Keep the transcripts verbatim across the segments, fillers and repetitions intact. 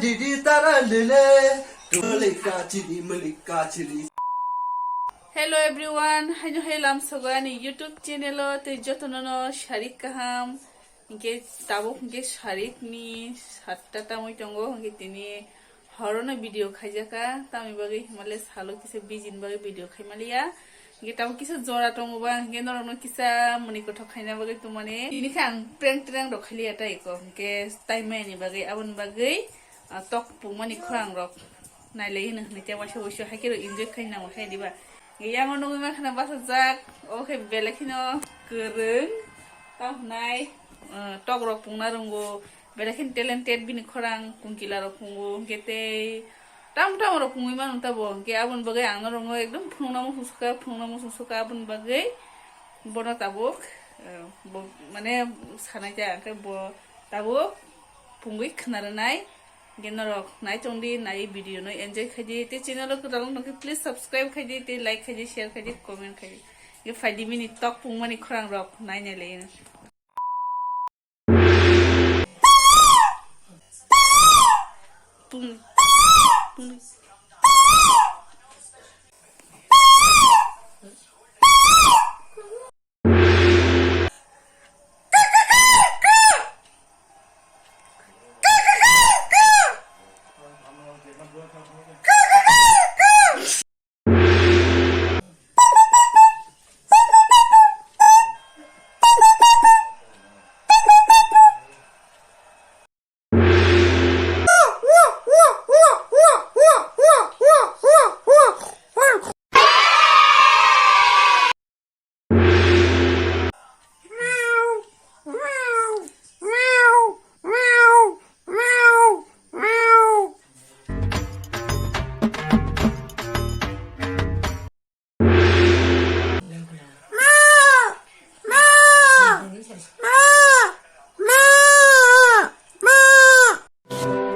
Didi tara lele, tole kachili mali kachili. Hello everyone, haino hai lamsogo ani YouTube channel o tei jotono no sarik kaham. Hinkhe tabuk hinkhe sarik ni satta tamoi tongo, hinkhe tini horono video khaijaka, tamni bagwi himale salo kisa busy ni bagwi video khaimaliya. Hinkhe tabuk kisa jora tongo ba, hinkhe norokno kisa mwnwi kothok khaina bagwi tongmani. Tini khe ang prank trang rok khailiya tai ko, hinkhe time ni bagwi, aboni bagwi, ah, tok pungmani khorang rok nailai hino hinwi tei waisa waisa hai khe rok enjoy khaina nango khe diba. Yang o nugwi mankha na bachajak, o khe belai kheno kwrwng, tamo hwnai, ah, tok rok pungna rwngo, belai kheno talented bini khorang, kungkila rok pungo, hinkhe tei tamo tamo rok pungwi mano tabo, hinkhe aboni bagwi ang norokno ekdom phunukna muchung sukha, phunukna muchung sukha, aboni bagwi bono tabuk, eh, bo, mane sanai ta, hinkhe bo tabuk pungwi khna rwnai, hinkhe norok nai tongdi, nai video no enjoy khaidi, tei channel o kwtal wng tongkhe please subscribe khaidi, tei like khaidi, share khaidi, comment khaidi, hinkhe phaidi bini tok pungmani khorang rok nai nai lai. Pungni. Pungni.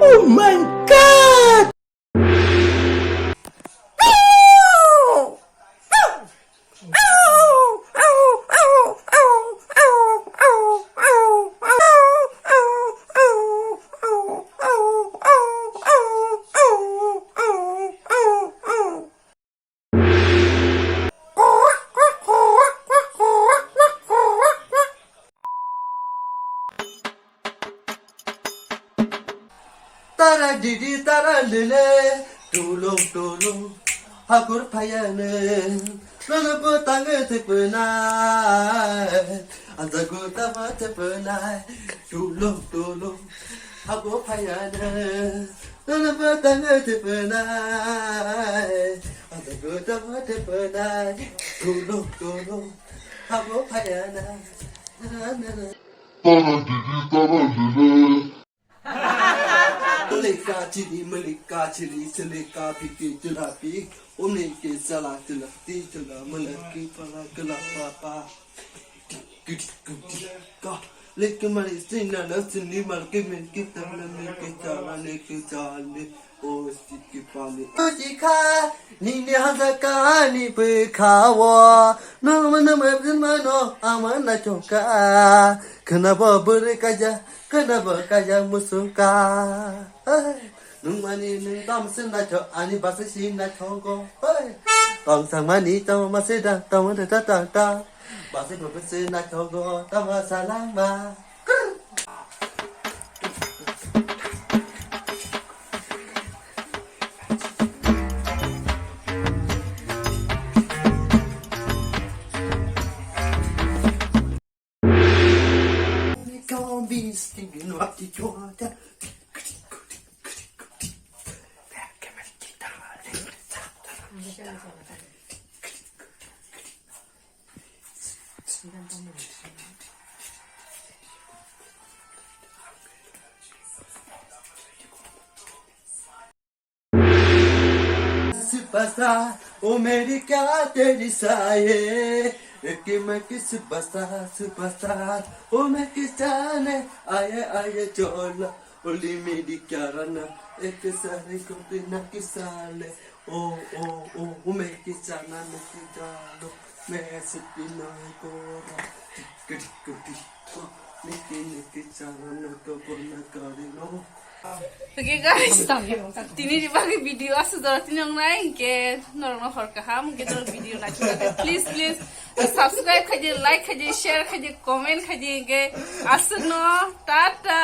Oh my God! Tara didi tara lele, tulung tulung, hakur phayane, nono bwtangwi thepnai, anjago tama thepnai, tulung tulung, hakur phayane, nono bwtangwi thepnai, anjago tama thepnai, tulung tulung, hakur phayane. Tara didi tara lele. Leka chili malika chili silika piki chila pik. Omni ke chala chila ti chala malaki pala kala papa. Kiti kiti ka. Leki mari sina na sini malki men ki tala men ki chala leki chale. O siki pale. O sikha, nini hazaka ni pekha wo. No mana mabdin mano ama na choka. Khana bo bere kaja, khana bo kaja musuka. Nung mani nung tam sin na cho, ani basa sin na chongo. Tong sang mani tong ma se da, tong da da da da. Basa bo sin na chongo, tong ma salang ma. Superstar, o meri kya teri saye, eki meki superstar, superstar, o meki chane, aye aye chola, oli meri kya rana, ek sare kote na kisale, o o o, o meki chana meki jalo, me sipina kora, kri kri, niki niki chana na to bona kari no. Okay guys, tini ni bagwi video aswk jora tini wngnai, hinkhe norokno hor kaham, hinkhe norok video naithok khe please, please subscribe khaidi, like khaidi, share khaidi, comment khaidi, hinkhe aswkno tata.